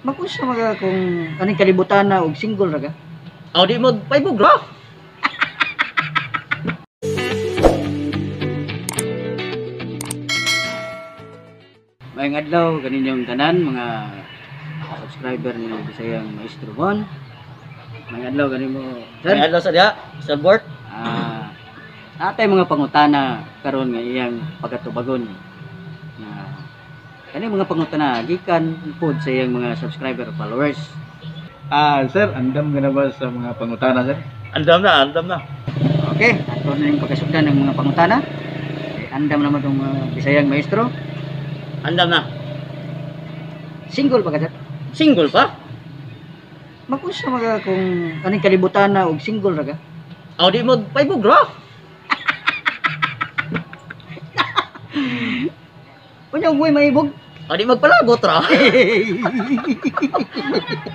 Mag-unsa man ka kung aning kalibutan na og single ra ka? Aw di magpaibog ra. Maayong adlaw kaninyong tanan mga subscriber ni Bisayang Maestro Bon. Maayong adlaw kanimo, sir. May adlaw sa diha, sa board. Natay mga pangutana karon nga iyang pagatubagon na kani mga pangutana gikan pod sa iyang mga subscriber followers. Sir, andam ka na ba sa mga pangutana, sir? Andam na, andam na. Okay, ato na yung pagkasugdan ng mga pangutana. Eh, andam naman itong mga Bisayang Maestro. Andam na. Single pa ka, sir? Single pa? Mag-unsa man ka kung aning kalibutan na og single ra ka? Aw di magpaibog ra. Unya og maibog. Aw di magpalagot ra.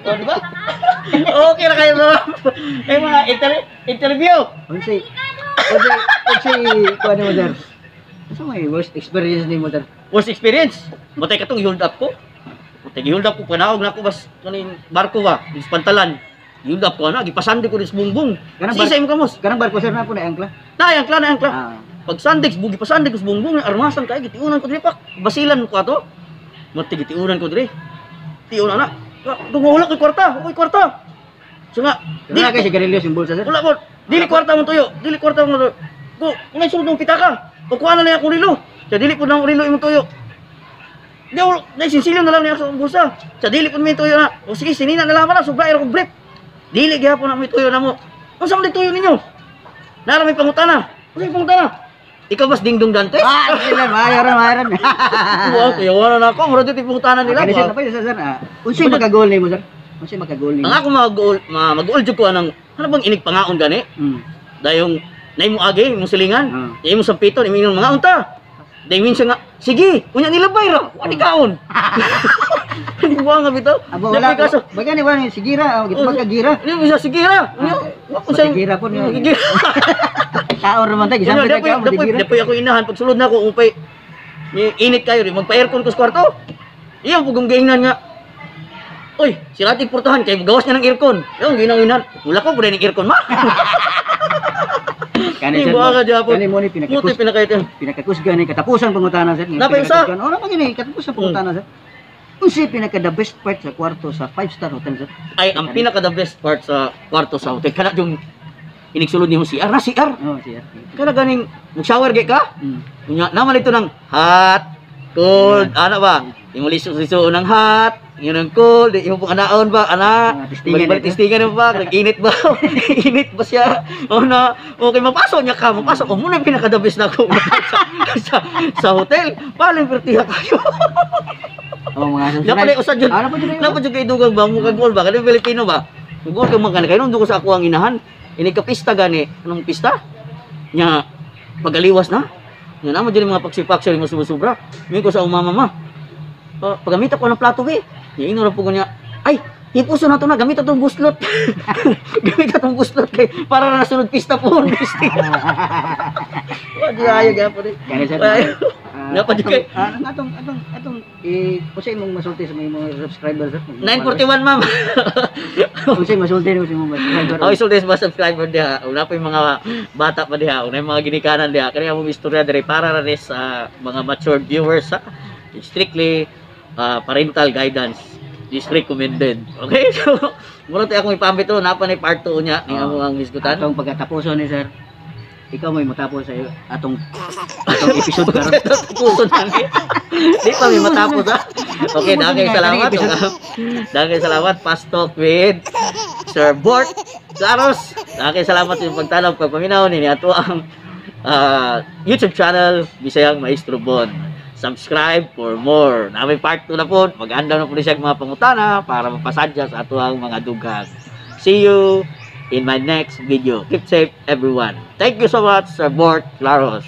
O, di ba? Okay na kayo mga may mga interview. Unsay kuan mo, sir? Unsa may worst experience nimo, sir? Worst experience. Matay katong hold up ko. Matay hold up ko panaog na ko bas kaning barko ba, dis pantalan. Hold up ko na gipasandig ko dis bungbong. Kanang Sisay mo kamos. Kanang barko, sir, na po na angkla. Na angkla na angkla. Ah. Pag sandig bugi pasandig ko sa bungbong armasan kay gitiunan ko diri pak. Basilan ko ato. Matay gitiunan ko diri. Tiunan na. Dungo wala koy kwarta, koy kwarta. So nga, Dili kay sigarilyo sa bulsa, sir. Wala po. Dili kwarta mo tuyo. Dili kwarta mo tuyo. Ko, kung ay sulod ng pitaka. O kuha na lang akong rilo. Sa dili po na akong rilo imong tuyo. Di ako, naisinsilyo na lang niya sa bulsa. Sa dili po may tuyo na. O sige, sinina na lang na. Sobra akong brief. Dili gyapon na may tuyo na mo. Unsa man di tuyo ninyo? Nara may pangutana. Unsa may pangutana? Ikaw bas Dingdong Dantes? Ah, sige, sir, mayaran, mayaran. Wow, kuya, wala na ako. Mura dito pangutana nila. Kani, sir, napay, sir, sir. Unsay maka-goal nimo, sir? Unsay maka-goal nimo? Ang ako mag-goal, mag-goal jud ko anang ano bang inig pangaon gani? Dayong naimo agi imong silingan. Imo sampiton, imo ingon mga unta. Dahil minsan nga, sige, unya nila bay ra, wani kaon. Hindi mo nga bitaw. Abo wala kaso. Baga ni wala sige ra, oh, gitubag ka gira. Hindi mo siya sige ra. Unya, wa ko siya. Gira po niya. Gira. Kaon ra man tay, gisampit Unya, ka kaon, gira. Dapoy ako inahan pagsulod na ako upay ni init kayo ri magpa-aircon ko sa kwarto. Iya pugong giingnan nga. Uy, sila ating portahan kay gawas niya ng aircon. Yung ginang inahan, wala ko pud ning aircon ma. Kani, sir. Buha ka Japon. Kani mo ni Muti pinakakus pinakaitin. pinakakusgan ni katapusan pangutana, sir. Napay usa. Pinakakusgan. Oh, napay gini katapusan pangutana, sir. Unsay pinaka the best part sa kwarto sa 5-star hotel, sir? Ay, ang pinaka the best part sa kwarto sa hotel kana yung inigsulod nimo CR na CR. Oh, sir. Kana ganing mag-shower gay ka? Unya naman ito ng hot, cold, ana ba? Imo liso-liso ng hot, yun ang cold, imo pong anaon ba, ana? Testingan Balik-balik ito. testingan mo ba? Nag-init ba? Init ba siya? O na, okay, mapasok niya ka, mapasok. O muna yung pinaka-the best na ako sa hotel. Paling pertiha kayo. Oh, mga subscribe. Napalay usad yun. Ah, napalay yun. Napalay yun kay dugang ba? Mukha goal ba? Kaya Pilipino ba? Goal ka mga kayo. Nung ko sa ako ang inahan. Ini ka pista gani. Anong pista? Nya, pagaliwas na. Nya naman dyan yung mga paksipak siya yung subra. Ngayon ko sa umama ma. Paggamit ako ng plato be. Nya inura po ko niya. Ay, hipuso na to na. Gamit atong buslot. Gamit atong buslot kay para na nasunod pista po. Wa di ayo gyapon eh. Kani, sir. Ay. Dapat yun kay- Atong eh unsay imong masulti sa mga subscriber, sir? 9:41, ma'am. Unsay masulti nimo sa imong mga subscriber? Ako isulti sa mga subscriber diha. Una pa yung mga bata pa diha, una yung mga ginikanan diha. Kaya among istorya diri para ra ni sa mga matured viewers ha. Strictly parental guidance is recommended. Okay? So, muna tayo akong ipambit to, napa ni part 2 niya ni among ang hisgutan. Atong pagkatapuson ni sir. Ikaw may matapos sa iyo atong episode karon. Tapuson na ni. Di pa may matapos ha. Okay, daghang salamat. Daghang salamat. Fast Talk with Sir Bort Claros. Daghang salamat sa inyong pagtanaw pagpaminaw nini ato ang YouTube channel Bisayang Maestro Bon. Subscribe for more. Nami part 2 na po. Mag-andam na po siya mga pangutana para mapasadya sa ato ang mga dugang. See you in my next video. Keep safe, everyone. Thank you so much, Sir Bort Claros.